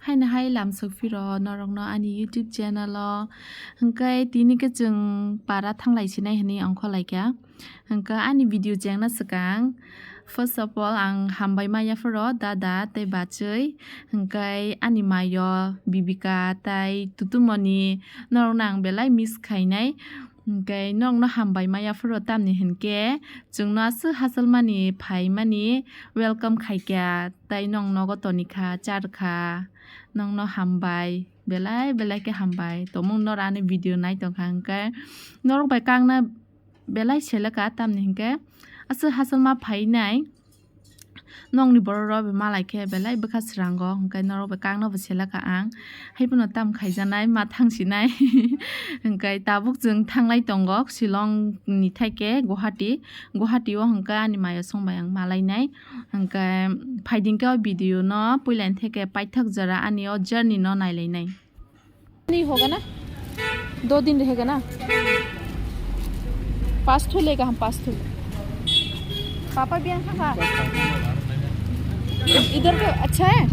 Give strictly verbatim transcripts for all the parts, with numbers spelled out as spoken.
Haino hai lamsok phiro norokno ani YouTube channel o. Hwnkhe tini khe chwng para thanglai sinai hwnwi ongkhorlaikha. Hwnkhe ani video chengna swkang, first of all, ang hambai ma yapharo dada tei bachwi, hwnkhe ani mayo Bibika tei Tutumoni, norokno ang belai miss khainai. Hwnkhe nokno hambai ma yapharo, tamni hwnkhe chwngno aswk hachalmani phaimani welcome khaikha, tei nok nogo tonikha, charkha, nokno hambai, belai belai khe hambai. Tongmung noro ani video nai tongkha, hwnkhe norok bai kakna belai seleka, tamni hwnkhe aswk hachalma phainai. Nokni borok rok bai malai khe belai bwkha srango, hwnkhe norok bai kakno bo selaka ang. Haiphano tam khaijaknai, ma thangsinai. Hwnkhe tabuk chwng thanglai tongo Shillong ni thaikhe Guwahati. Guwahati o hwnkhe ani mayo song bai ang malainai. Hwnkhe phaiding khe o video no puila ni thaikhe paithak jora ani o journey no nailainai. नहीं होगा ना, दो दिन रहेगा ना। पाँच ठो लेगा हम, पाँच ठो। पापा भी यहाँ खा। इधर का अच्छा है।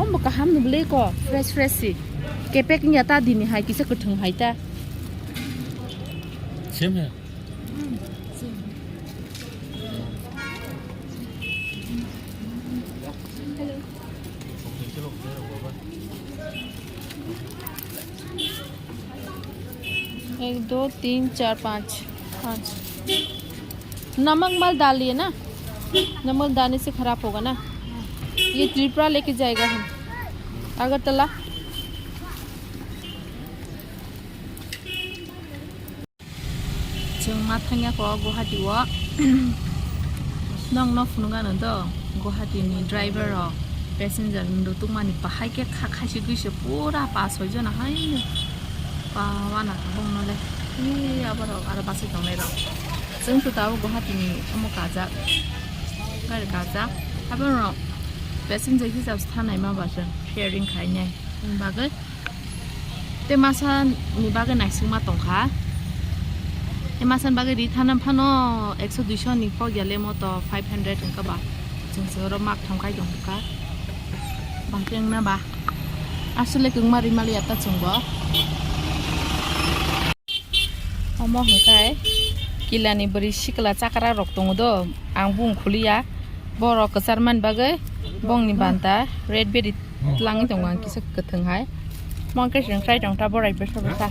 Om bo kaham nuble ko, fresh fresh si. Kepek nya ta dini hai, kisa kuthung hai ta. Same hai. एक, दो, तीन, चार, पाँच, पाँच। नमक मत डालिए ना, नमक डालने से खराब होगा ना। ये त्रिपुरा लेके जाएगा हम, Agartala. Chwng ma thangya kho Guwahati o. Nokno phunukgano do, Guwahati ni driver rok passenger ni rwtwkmani bahai khe kha khaisi gwi se pura pa soi jona hai pa wana kha bongno le. Ee, aborok aro bachai tongnai rok. Chwng to tabuk Guwahati ni omo kajak, gari kajak. Abono passenger hisab se thanai ma ba chwng sharing khainai. Ni bagwi Tei masa ni bagwi naisingma tongkha. Tei masa ni bagwi ri thana phano ekso duiso ni kok ya le moto five hundred wngkha ba. Chwng se oro mak tham khai tongkha. Bangkhe wngna ba. Aswk le kwngma ri maliya ta chwng bo. Omo hwnkhe kila ni bwrwi sikla chakra rok tongo do. Ang bung khuliya. Borok kwchar mani bagwi bongni banta red berry. Tlangwi tongo ang kisa kwthwng hai. Mo khe chwng try tong ta borai bwsa bwsa.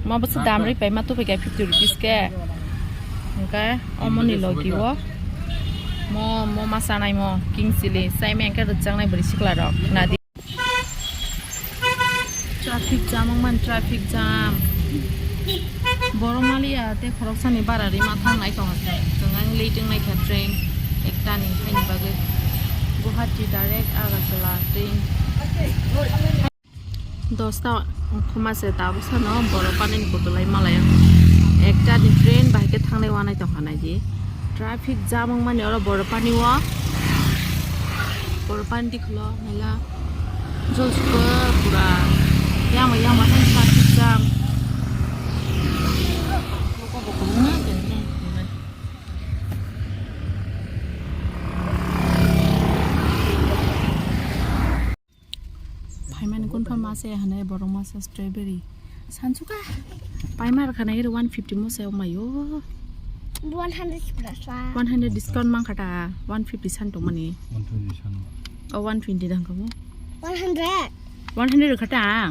Mo bwsa dam rwi pai ma tubui khe fifty rupees khe. Hwnkhe omo ni logi o. Mo, mo ma chanai mo king chili. Chai ma hwnkhe rwchapnai bwrwi sikla rok. Nadi. Traffic jam wngmani, traffic jam. Borok maliya tei khoroksani bara rima thang nai tongo khe. Chwng ang late wng nai kha train ekta ni phaini bagwi. Guwahati direct Agartala train. Dosta wngkhoma se tabuk sano borok pani ni bottle lai malai. Ekta ni train bahai khe thangnai wanai tongkha nai di. Traffic jam wngmani oro borok pani o. Borok pani di khwlo naila. Jol sukha pura. Yama yama hai traffic jam. Phaimani kunpha masa ya hwnwi borok masa strawberry. Sansuka. Paima rwkha nai one fifty mo se mayo. One hundred plus la. One hundred discount mankha ta, one fifty san tongmani. One twenty san. Oh, one twenty dang kamo. One hundred. One hundred rwkha ta.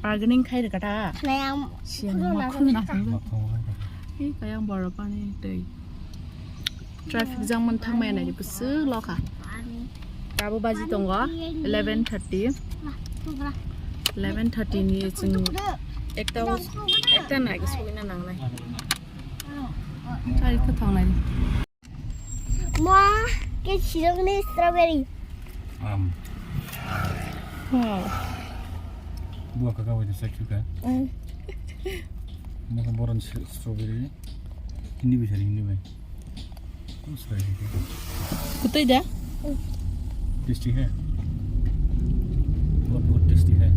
Bargaining khai rwkha ta. Nai ang. Siya khulona ma khulona khulona. Makhong hai ta. Ei kayang borok pani tei. Traffic jam man thangmaya nai bwswk lokha. Tabuk baji tongo eleven thirty. Eleven thirty ni chwng ekta, ekta nai sogwina nangnai. Chari khe thongnai. Mo ke sirokni strawberry. Am. Wow. Buah kakao itu saya juga. Mm. Ini kan boran strawberry. Hindi bisa, hindi ba. Kung sa hindi. Kutai da? Tasty hai. Bahut, bahut tasty hai.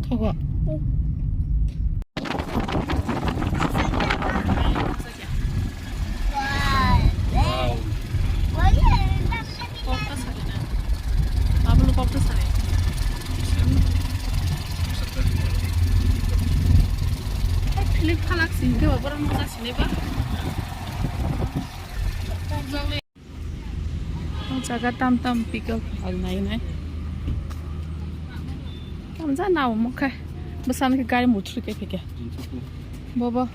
Thok. Jaga tam tam pickle phalnai nai. Tamja nao mokhe. Bwsano khe gari muthru khe phike. Bobo.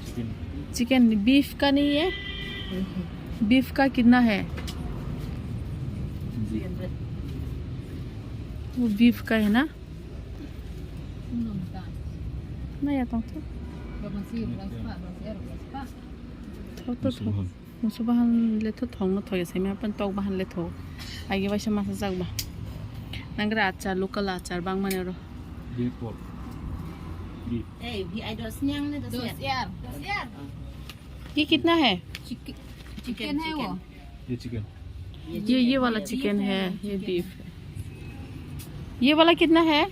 Chicken. Chicken, beef ka nahi ye? Beef ka kitna hai? वो beef का है ना? Naya tong to. Tho to tho. Musu bahan le tho thong no thoya sai ma pan tok bahan le tho. Agi waisa masa jak ba. Nangra achar, local achar bang mane ro. ये pork। ये। ए, भी आई दस न्याङ ने दस यार। दस यार। ये कितना है? चिक-, चिकन है वो। ये चिकन। ये, ये वाला चिकन है, ये बीफ है। ये वाला कितना है?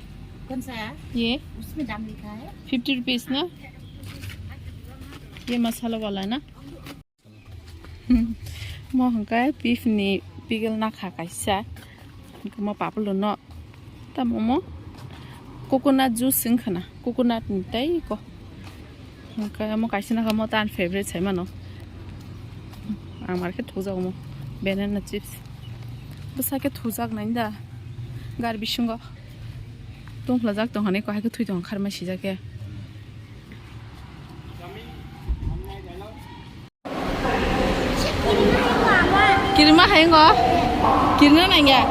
कौन सा है? ये। उसमें दाम लिखा है। फिफ्टी रुपीज ना? ये मसाला वाला है ना? Mo hwnkhe beef ni pickle nakha kaisa. Hwnkhe mo papulwno tamo mo coconut juice wngkha na, coconut ni tei ko. Hwnkhe mo kaisa nakha mo ta ani favorite sai mano. Ang mar khe thukjago mo banana chips. Bwsa khe thukjak nai da gar bisingo. Tungphlajak tong hwnwi ko hai khe thwi tong kharmai sijak khe. Kirima hai ngo. Kirina nangya.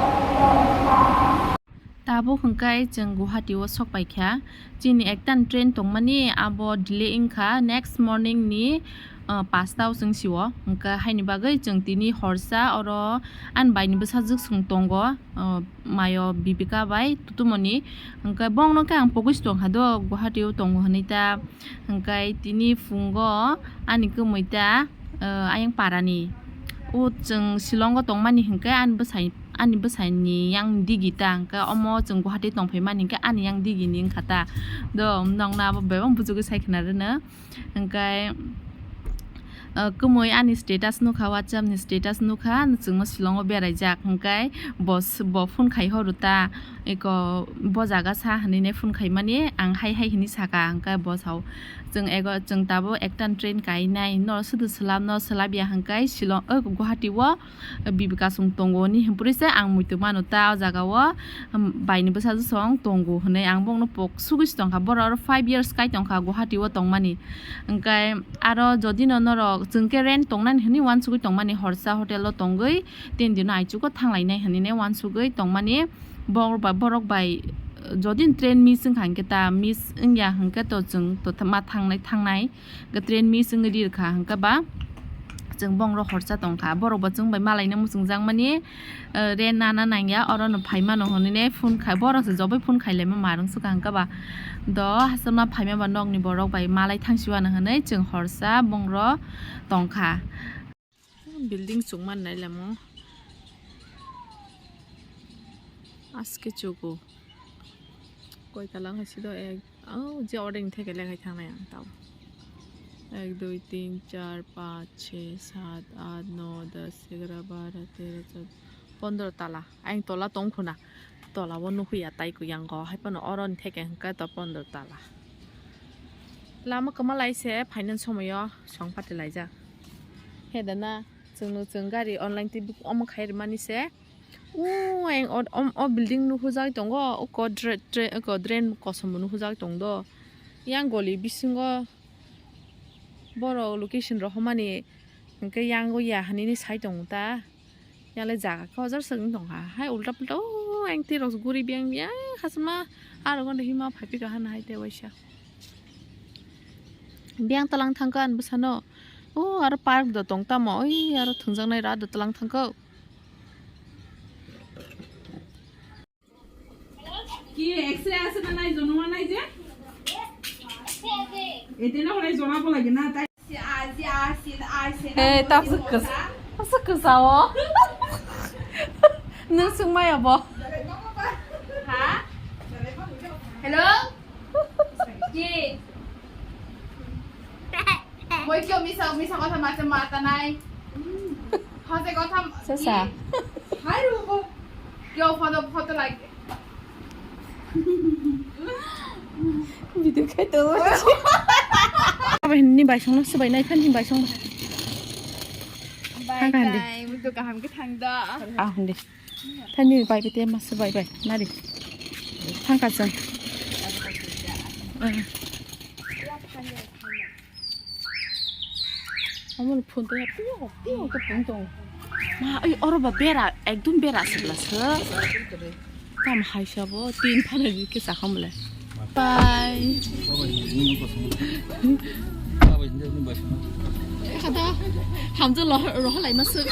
Tabuk hwnkhe chwng Guwahati o sok paikha. Chini ekta train tongmani abo delay wngkha. Next morning ni, uh, pasta o chwng sio. Hwnkhe haini bagwi chwng tini horsa oro ani bai ni bwsajwk swng tongo. Uh, mayo Bibika bai tutumoni. Hwnkhe bongno khe ang pogwi si tongkha do, Guwahati o tongo hwnwi ta. Hwnkhe tini phungo ani kwmwi ta, eh, ayang parani. O chwng Shillong o tongmani hwnkhe ani bwsai, ani bwsaini yang digi ta, hwnkhe omo chwng Guwahati tongphaimani hwnkhe ani yang digi ni wngkha ta. Do, nokna abo bebak buchugwi sai khna rwno. Hwnkhe, eh, kwmwi ani status nukha, WhatsApp ni status nukha, chwngno Shillong o beraijak, hwnkhe bo, bo phone khai horo ta. Eko bo jaga sa hwnwi ne phone khaimani ang hai hai hwnwi saka, hwnkhe bo sao, "Chwng ego, chwng tabuk ekta train kainai, no sudu swlap, no swlap ya hwnkhe Shillong, o Guwahati o Bibika song tongo," hwnwi hwnpori se ang muitu mano ta o jaga o, um, bai ni bwsajwk song tongo hwnwi ang bongno pok sugwi si tongkha. Borok oro five years kai tongkha Guwahati o tongmani, hwnkhe aro jodi no norok chwng khe rent tongnani hwnwi uansugwi tongmani, horsa hotel o tongwi tin dino aichugo thanglainai hwnwi ne uansugwi tongmani. Bor-, ba-, borok bai, eh, jodi train miss wngkha hwnkhe ta, miss wngya hwnkhe to chwng to ma thangnai, thangnai. Hwnkhe train miss wngwi rirkha hwnkhe ba chwng bongrok horsa tongkha. Borok bo chwng bai malaina muchungjakmani, eh, rent nana nangya, oro no phaimano hwnwi ne phone khai, borok se joboi phone khailaima marwng swkha hwnkhe ba. Do hastema phaima ba nokni borok bai malai thangsiwano hwnwi chwng horsa bongrok tongkha. Building chukmani nai lamo. Aske chugo. Koi tala wngkha sido ek. Oh, je order ni theke lekhai thangnai ang tao. Ek, dui, tin, char, panch, chhe, sat, aat, no, das, egaro, baro, tero, chod, pondro tala. Ayang tola tong khuna. Tola o nukhuya tai kuyango. Hai phano oro ni theke hwnkhe to pondro tala. Lama kwma lai se phainani somoyo song pati laijak. He da na, chwngno chwng gari online tei book omo khai rwmani se. O, ayang o, o, o building nuhujagwi tongo, o ko dre-, dre-, o ko drain kosom bo nuhujagwi tong do. Yang goli bisingo borok location rohormani hwnkhe yang o ya hinwi sai tongo ta. Yang le jaga khe o jaga swk wng tongkha. Hai ulta pulta o ayang twi rok guri biyang biyang hachwkma aro gonda hima phai phika hana hai tei waisa. Biyang talang thangkha ani bwsano. O aro park do tong tamo, oi aro thwngjaknai rat do talang thangkha. কি এক্সরে আছে না নাই, জন্ম নাই যে? এতে না হলে জনাবো লাগে না, তাই। Hey, tak seker, seker sao. Nung sung maya bo. Ha? Hello? Ki? Moi kyo misa, misa kotha mate mata nai. Hase kotha. Sesa. Hai rubo. Kyo photo, photo like. Video khai to. Aba hinni bai song na, sebai nai phan hin bai song. Thang ka hindi. Bye, bye. Kaham khe thang da. Ah, hindi. Thani bye bye te mas bye bye. Nari. Thang ka chwng. Ah. Omo ni phone to ya, tio, tio, to phone to. Ma, oi, oro ba bera, ekdum bera se bla se. Tam hai sabo, tin phana di ke sa kham le. Bye. Kada, hamja lo, roho lai ma se.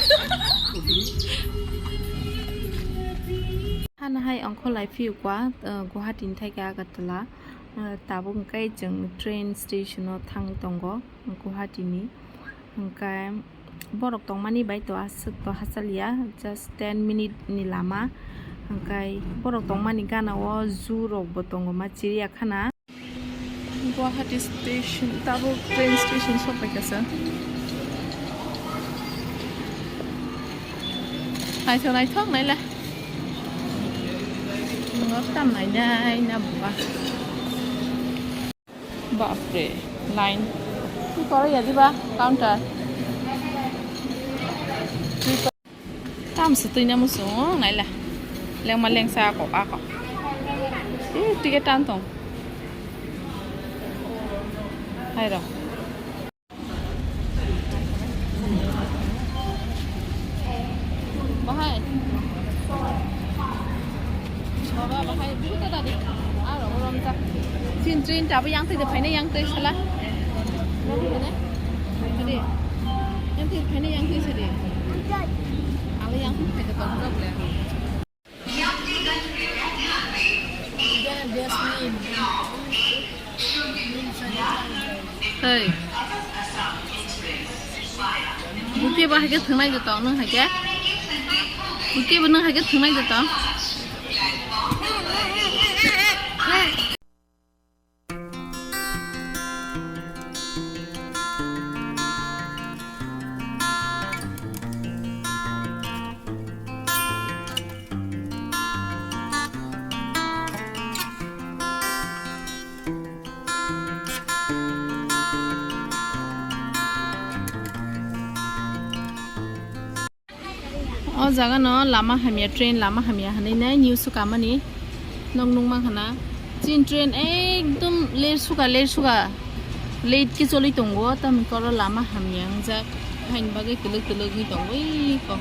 Hana hai ongkho lai phiu kwa, eh, Guwahati ni thai ke Agartala. Eh, tabuk hwnkhe chwng train station o thang tongo Guwahati ni. Hwnkhe borok tongmani bai to aswk to hachaliya, just ten minute ni lama. Hwnkhe borok tongmani gana o zoo rok bo tongo ma chiriya khana. Guwahati station, tabuk train station sokphaikha se. Naithok naithok naila. Nwng tam nainai na buwa. Bapre, line. Twi koro ya diba counter. Tam se twi na muchung naila. Lengma lengsa ako ako. Twi ticket tan tong. Hai ro. Bahai. Baba, bahai, buta tadi. Aro, orom jak. Chin train tabu yang tadi, phaina yang tadi sala. Tadi. Yang tadi, phaina yang tadi sadi. Ala yang tadi phaina tadi. Hey. Buke ba haikhe thwngnai de tong, nwng haikhe? Buke bo nwng haikhe thwngnai de tong? O jaga no lama hamya, train lama hamya hinwi nai news o kamani. Nok nukma khana. Chin train ekdom ler suka, ler suka. Late khe choli tongo, tamni koro lama hamya wngjak. Haini bagwi kwlwk kwlwk wngwi tongo. Ui ko.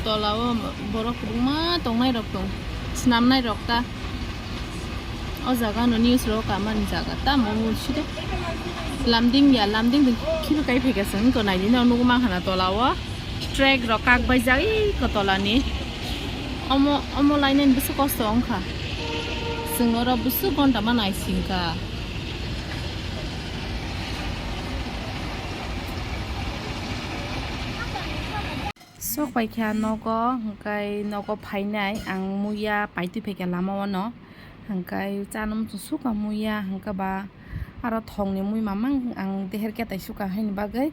Tola o borok kwbangma tongnai rok tong. Swnamnai rok ta. O jaga no news rok kamani jaga. Tamo mul side. Lamding ya, lamding ding khibi kai phaikha se wngko naidi no nukma khana tola o. Track rok kak bai jak ui ko tola ni. Omo, omo lainani bwswk kosto wngkha. Chwng oro bwswk ghonta ma naisingkha. Sok paikha nogo, hwnkhe nogo phainai ang muya paitwi phaikha lama o no. Hwnkhe chana muchung sukha muya, hwnkhe ba aro thongni mui mamang ang deher khe tai sukha haini bagwi.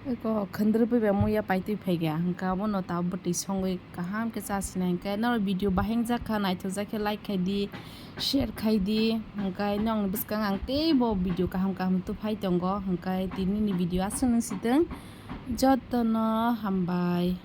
Eko khwndrwpui bai muya paitwi phaikha, hwnkhe abono ta bwtwi songwi kaham khe chasinai. Hwnkhe norok video bahai wngjakha, naithokjak khe like khai di, share khai di. Hwnkhe nokni bwskango ang teibo video kaham kaham tuphai tongo. Hwnkhe tinini video aswk nung sitwng, jotono hambai.